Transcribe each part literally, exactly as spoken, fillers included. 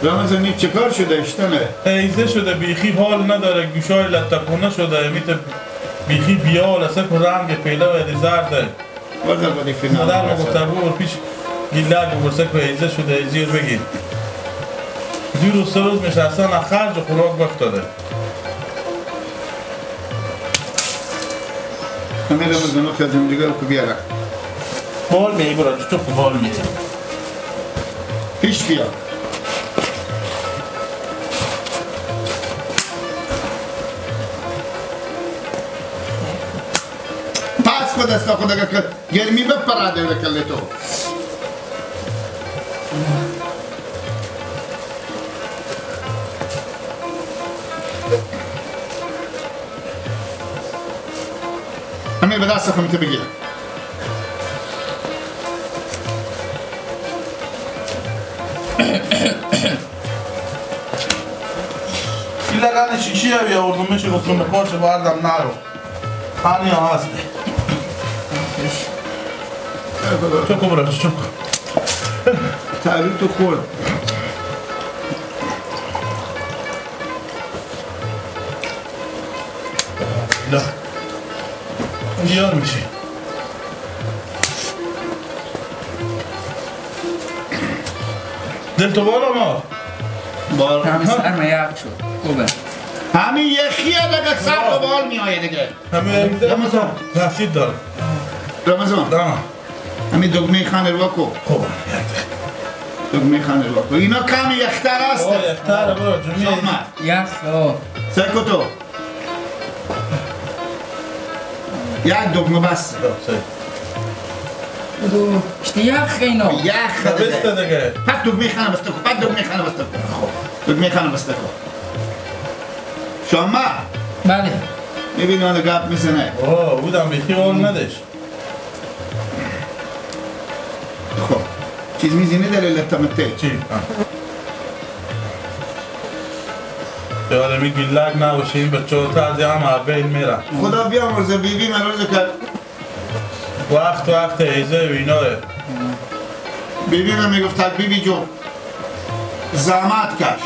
رمضان، این چه کار شده؟ اشتنه. هیزه شده، بیخی حال نداره، گوشای لتکونه شده، امیت بیخی بیال است، که رنگ پیله و دی زرده. بزر بدی فیلم مادر ما گفته بود، پیش گیلک بپرسه که هیزه شده، هیزی رو بگیر. دو روز، سه روز میشه، اصلاً از خرج خوراک بفتاده. همه رمضان که از اون دیگه که بیاره. بال می‌ای برو، تو که بال می‌ای. پیش بیا. پس خود است خود اگه که گرمی بپراده به کل تو. همین به دست خود می‌ته بگیرم. این لگن شیشی همی آوردم، می‌شه گفتم به کارچه باردم نرو. پانی هم هست. چوکو برش، چوکو. تحویل تو خورد. نه. بیار می‌شی. دل تو بالا ما. بار. همین سر ما یخ شد. خوبه. همین یخیه دیگه سر تو بال می‌آیه دیگه. همین رمضان. تحصیل دار. رمضان. دانا. همین دگمهٔ خانه رو کو. خوب. دگمهٔ خانه رو کو. اینا کم یختر است. آه، یختر، برو، جمعه. شما. یخ، آه. سکو تو. یک دگمه بس. خب، صحیح. دو، اشتی یخ اینا. یخ دیگه. بسته دیگه. پس دگمهٔ خانه بسته کو. پس دگمهٔ خانه بسته کو. خب. دگمهٔ خانه بسته کو. شما. بله. می‌بینی حالا گپ می‌زنه. آه، بودم بیخی حال نداشت. خب. چیز میزی نداره لتمته. چی؟ آه. یار، می گیلک نباشه، این بچه ها تا از هم از بین میرن. خدا بیامرزه، بی‌بی من روز کرد. وقت، وقت ایزه و ایناه. بی‌بی من می‌گفت، بی‌بی جو، زحمت کش.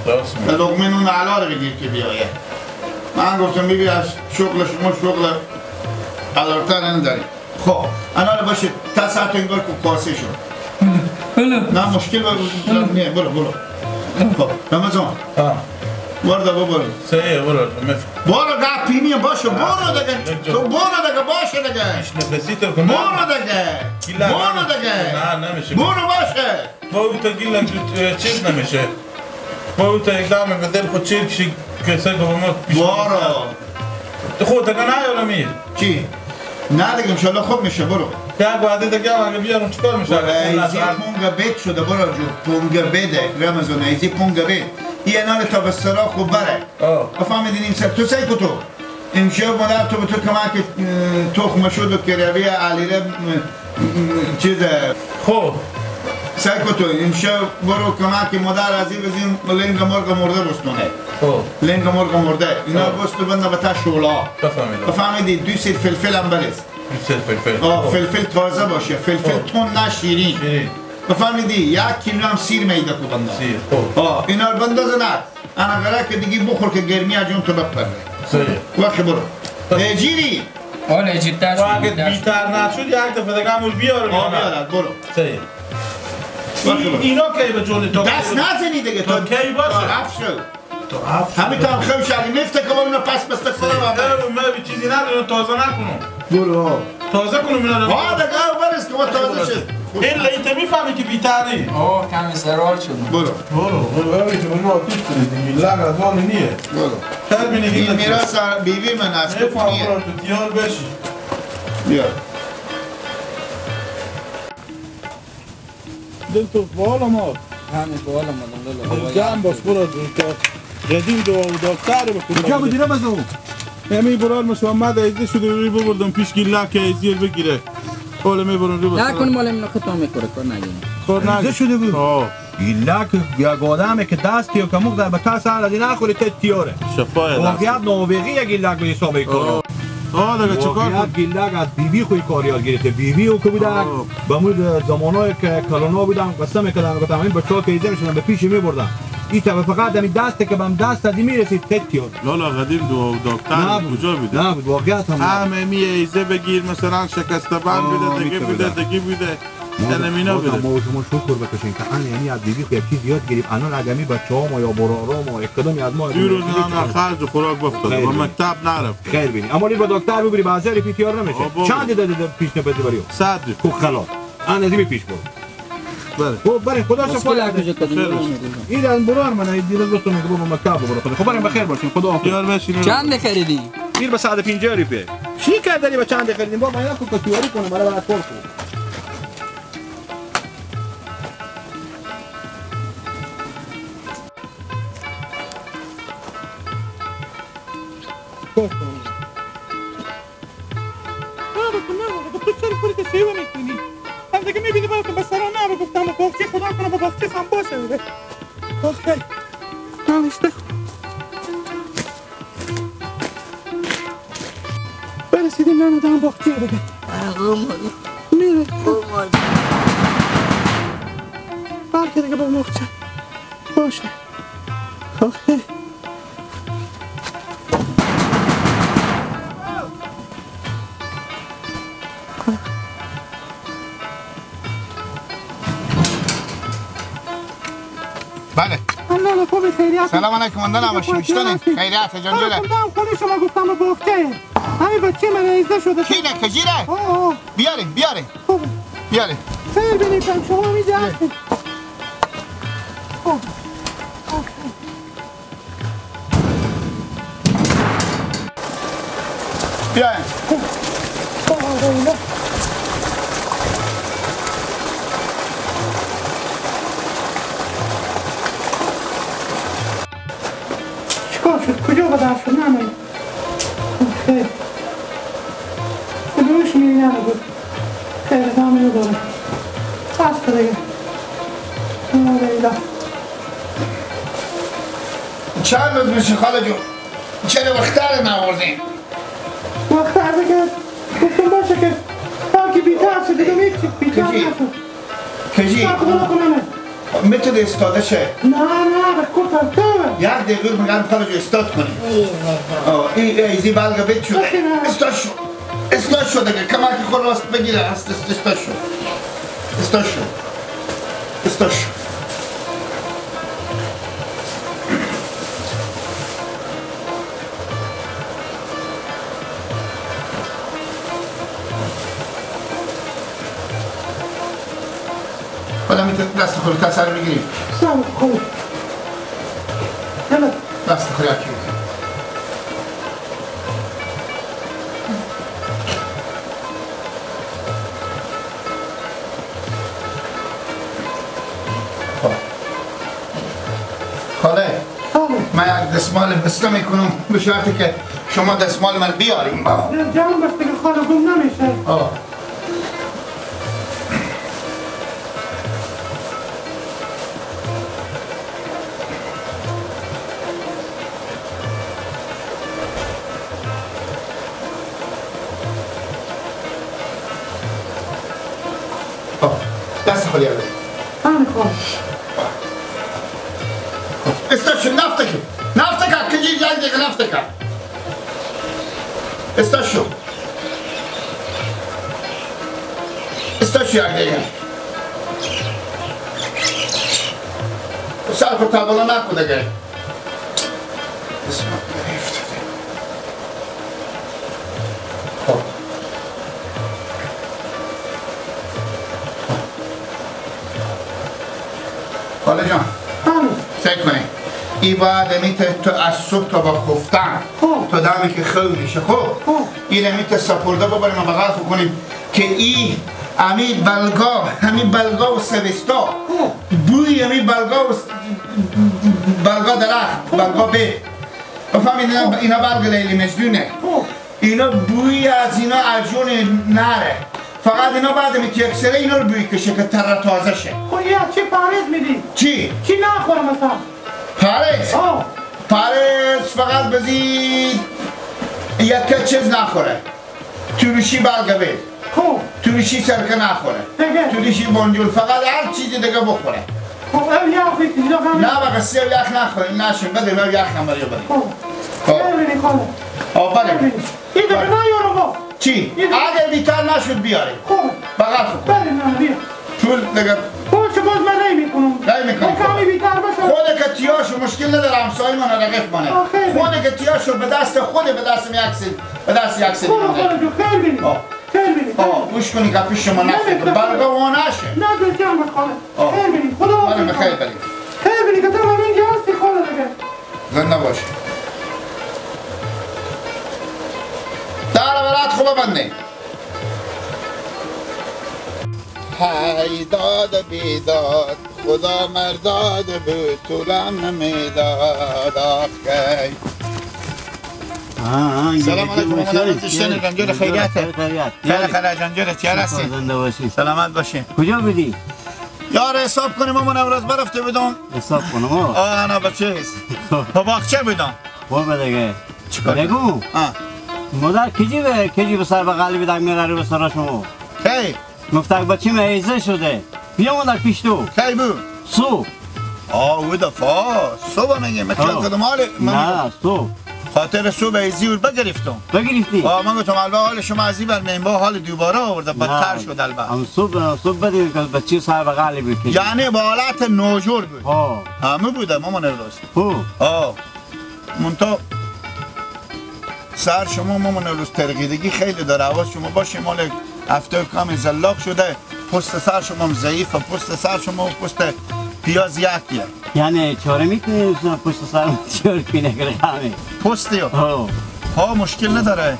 راست می‌گی. لقمه نون حلال بگیر که بیایه. من گفتم، بی‌بی، از شغل شما شغل حلال‌تر نداریم. خب، الان باشه، تا ساعت انگار که کاسه شد. بله. نه، مشکل با-، نه، برو، برو. خب، رمضان. ها. برو دا ببر. صحیح، برو، مف- برو، گپی نیه، باشه، برو دیگه. یک جا. تو برو دیگه، باشه دیگه. هیچ نفسی تو کن. برو دیگه. گیلک. برو دیگه. نه، نمیشه. برو باشه. با او تا گیلک، اه، چیز نمیشه. با او تا اقدام به دل خود چیر کشی کسایی که با ما پیش بارا. تو خود تا کنه یا نمی؟ چی؟ نه دیگه، انشالله خوب می‌شه، برو. یک وعده دیگه هم اگه بیارم چیکار می‌شه؟ برو، اگه ایزی پول نتر- پونگا بیت شده، برو جو، پونگا بیده، رمضان، ایزی پونگا بیت. یه نان تا به سرا خوب بره. آه. بفهمیدی نیم سر، تو سی کتو؟ امشب مادر تو به تو کمک، اه، تخم شد و کروی علیره، اه، اه، چیز، خب. سعی کن تو امشب برو کمک مادر ازی بزین لنگ مرغ مرده بستونه. خب. لنگ مرغ مرده. اینا خب. بست بنده به تا شولا. بفهمیدم. بفهمیدی؟ دو سیر فلفل هم بریز. دو سیر فلفل. آه، خب. فلفل تازه باشه. فلفل خب. تند نه، شیرین. شیرین. بفهمیدی؟ یک کیلو هم سیر میده کو بنده. سیر، خب. آه، اینا رو بنداز نه. انا قرار که دیگه بخور که گرمی از جون تو بپره. صحیح. وقت برو. بس. هجیری. آه، هجیر ترس و اگه بیدار. بیتر نشد، یک دفعه دیگه همون بیارم آه، یا نه؟ بیارد، برو. صحیح. وقت این، برو. اینا که به جون تو دست نزنی دیگه، تا تا کی باشه؟ تا هفت شد. تا هفت شد. همین تا هم خوش علی نفته که برو پس بسته کنم. صحیح. آه، من بی چیزی ندارم، تازه نکنم. برو. تازه کنم اینا رو. آه، دیگه آه، برس که ما تازه شد. این لایت می‌فهمی که بیتاری. آه، کمی سرحال شدم. برو. برو، برو، برو، که برو آتیش کنید. این لگ از مال نیه. برو. خیر بینی این که میراث سر بی‌بی من است، تو می‌فهم، نیه. برو، تو تیار بشی. بیا. دل تو بالا ما. همین بالا ما، دل بالا. جان باش، برو، تا قدیم دعا و داکتر بکن. کجا بودی رمضان؟ امی برار مش آمد، ایزه شده روی ببردم پیش گیلک که ایزی رو بگیره. حالا می‌برم رو بسرم. نکن، مال اینا خطا می‌کنه، کار نگیرم. کار نگیرم. ایزه شده بود. آه. گیلک یک آدمه که دست تیو کموک در بتا سر از این نخوری، ته تیاره. شفای دست. واقعیت نابغی یک گیلک به حساب کار. آه. آه، دیگه چیکار واقعیت کنی؟ گیلک از بی‌بی خوی کاریار گیریته. بی‌بی او که بوده، آه. به مود زمانایی که کلونا بودن، قصه می‌کردن، گفتم، این بچه‌ها که ایزه می‌شدن، به پیش می‌بردن. این تا فقط همین دسته که بم دست از این می‌رسید، تک یاد. لالا قدیم دو دکتر نبود. کجا بوده؟ نبود، واقعیت هم نبود. همه می ایزه بگیر، مثلاً شکسته بند آه، بوده، دیگه می‌تونه بوده، بوده. دیگه بوده. ما یعنی مینا ما بده. ما و شما شکر بکشیم که ان یعنی از بی‌بی خو یک چیز یاد گیریم. الان اگه می بچه‌ها ما یا برارا ما یک کدومی از ما دو روز نه، نه، خرج و خوراک بفتاده. خیر و بینی. مکتب نرفت. خیر بینی. اما لی با دکتر ببری بازار پیتیار نمیشه. آه، بابا. چند ده، ده، ده پیش نپتی بریو؟ صد. کو خلاص. ان از این پیش برو. بله. خب، بله، خدا شفا بده. خیر. این ان برار من، این دیگه دوستم میگه بابا مکتب برو. خدا. خب، بریم بخیر باشین. خدا حافظ. یار بشین. چند خریدی؟ این به صد و پنجاه روپیه. چی کردی با چند خریدیم؟ بابا، اینا کو کتیاری کنه، مرا بعد پر کنه. نه بکن، نه بکن. تو چرا خودت شیوه می‌کنی؟ هم دیگه می‌بینی باید به سرا نه بگفتم و باغچه خدا کنه با باغچه هم باشه دیگه. آخه. نوشته. برسیدیم ننه دم باغچه دیگه. آه، قربان. میره. قربان. بلکه دیگه با باغچه باشه. آخه. بله. الله، خوبی، خیریت؟ سلام علیکم، مندن خوبی، آباشی، خوبی، میشتنی؟ خوبی. خیریت، جان جوره. آه، خدا شما گفتم با باغچه. همین بچه من ایزه شده. کی نه، کجی ره؟ آه، آه. بیاره، بیاره. خوب. بیاره. خیر بینیتم، شما می‌جه هستید. خوب. خوب. بیاین. چیکار شد؟ کجا به در شد؟ نمید. خیر. به دوش می‌ریم بود. خیر، ادامه نداره. بس دیگه. لا اله الا. چند روز می‌شه خاله جون؟ چرا وختر نآوردین؟ وختر دیگه گفتم باشه که تا که بیکار شد، دیگه هیچ بیکار کجی؟ نشد. کجی؟ تا که بلا کنه. می‌تونه استاده شه؟ نه، نه، به کور پرتابه. یک دقیقه می‌گم خاله جون استاد کنی. آه، ای، ای، ایزی بلگه بچونه. باشه، نه. استاد شو. استاد شو دیگه. کمک خود راست بگیره. است، است، استاد شو. استاد شو. استاد شو. حالا می‌تونی دست خود رو تا سر بگیری. سلام، خوب. یلا. دست خود رو کی. خب. خاله، خب. من یک دستمال بسته می‌کنم، به شرطی که شما دستمال من بیاریم. نه، جان بس دیگه خاله گم نمیشه. آه. خب، دست خالی آره. آره، خب. خب، استاد شو، نفت که. نفت که، کجی یک دقیقه نفت که. استاد شو. استاد شو یک دقیقه. سر خود تابلو نکن دیگه. بسم الله. خب. خاله جان، بله. فکر کنی. ای باید امی ته تو از صبح تا با خفتن. خب. تا دمی که خواب می‌شه. خب. خب. این امی ته سپرده ببریم و بغل کنیم که ای امی بلگا، امی بلگا و سوستا. خب. بوی امی بلگا و س-، بلگا درخت، خب. بلگا بیت. بفهمید اینا، اینا بلگ لیلی مجنونه. خب. اینا بوی از اینا اجون نره. فقط اینا بعد می یک سره اینا رو بوی کشه که تر تازه شه. خب، یه چی پرهیز میدی؟ چی؟ چی نخوره مثلاً؟ پرهیز؟ آه. پرهیز فقط بزید یکه چیز نخوره. تورشی بلگه بید. خب. تورشی سرکه نخوره. دیگه؟ تورشی بنجل، فقط هر چیز دیگه بخوره. خب، او یخ بید، اینجا هم نه، بقیه سیو یخ نخوره، نشین، بده، او یخ هم بده. خب. خب. ببینی خاله. آه، بله. ببینی. این دیگه بله. نیارم ها. چی؟ این دیگه. اگه بیتر نشد بیاری. خب. بغل خب. بله، نه، بیا. پول دیگه. پول چه باز من ری می‌کنم. ری می‌کنی؟ من کمی بیتر بشه. خود که تیاشو مشکل نداره، همسایه مانه، رقیق مانه. آه، خیلی. خود که تیاشو به دست خود، به دست یک سری، به دست یک سری خب، مانه. خب، خیلی بینی. آه. خیلی بینی. آه، گوش کنی که پیش شما نفت نمی‌فته. بلگا وانه شه. نه، دل جمع بخوانه. آه. خیلی بینی. خدا بله، حافظ. خیلی بینی. خیلی بینی که تو همین جا هستی، خاله دیگه. زنده باش. در برات خوب بندی. هی داد بیداد، خدا مرداد بود، طولم نمیداد، آخی. آه، سلام علیکم، مامان نوروز، چطوری؟ جان، جور خیریته؟ خیریت. خیلی خیلی جان، جور تیار هستی؟ شکر، زنده باشی. سلامت باشی. کجا بودی؟ یار، حساب کنیم، مامان نوروز برفته بدم. حساب کنم، آه. آه، نه، بچه هست. با باغچه بدم. برو به دیگه. چیکار؟ بگو. آه. مادر کجی به، کجی به سر بغلی بدم میاره رو به سر شما. کی؟ گفتک بچی مریضه شده. بیا مادر پیش تو. کی بو؟ صبح. آه، او دفعه. صبح میگه، من خیال آه. کردم حاله، من نه، صبح. خاطر صبح ایزی رو بگرفتم. بگرفتی؟ آه، من گفتم، البته حال شما از این بر مهمبا حال دوباره آورده، بدتر نه. شد البته. هم صبح، صبح بدیم که بچی سر بغلی بکنی. یعنی با حالت نوجور بود. آه. همه بوده، مامان نوروز. آه. آه. منتها سر شما مامان نوروز ترقیدگی خیلی داره. حواس شما باشه، مال هفته کم زلاق شده. پشت سر شما هم ضعیفه. پشت سر شما و پشت پیاز یکیه. یعنی چاره می‌کنی پشت سر چهار کنه گره همه؟ پشتی ها؟ آه. ها، مشکل نداره.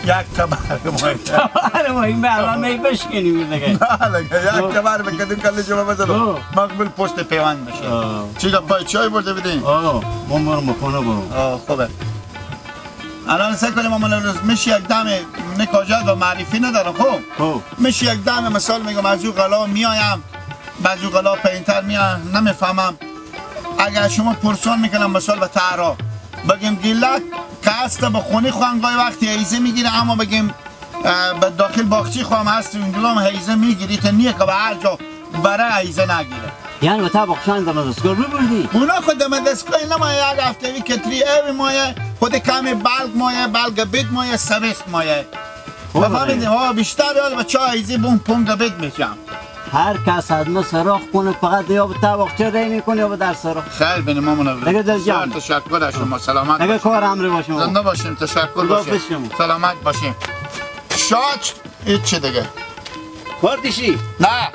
یک تبر ما. تبر ما، این به الان می بشکنی دیگه. نه دیگه، یک آه. تبر بکدیم کلی شما بزنم. آه. مقبول پشت پیوند بشه. آه. چی گپ پای چای برده بدیم؟ آه، ما برو مکانه برو. آه، خوبه. الان سعی کنیم، اما نوروز می‌شه یک دم نکاجت و معرفی ندارم، خب؟ خب. می‌شه یک دم، مثال می‌گم، از او غلا میایم، بعضی غلا پایین‌تر میان، نمی‌فهمم. اگر شما پرسان می‌کنم، مثال به تهرا بگیم، گیلک که هست به خونی خو انگای وقتی هیزه می‌گیره، اما بگیم، اه، به داخل باغچی خو هم هست، اونجا هم هیزه می‌گیری، تا نیه که به هر جا بره هیزه نگیره. یعنی به تا باغچه اندر دستگاه رو بردی؟ اونا خود دم دستگاه نمایه، یک هفته‌وی کتری اوی مایه، خود کمی بلگ مایه، بلگ بید مایه، سبست مایه. خوبه. بفهمیدی؟ ها، بیشتر یاد به چای ایزی بون پونگ بید می‌شم. هر کس از ما سراغ کنه، فقط یا به تا باغچه ری می‌کنه یا به در سراغ. خیر بینیم، مامان ابراهیم. دیگه دل جان. بسیار تشکر از شما. سلامت دیگه باشید. کار امر با شما. زنده باشیم، تشکر خدا باشید. حافظ شما. سلامت باشیم. شاچ، هیچ چی دیگه. کار دیشی؟ نه.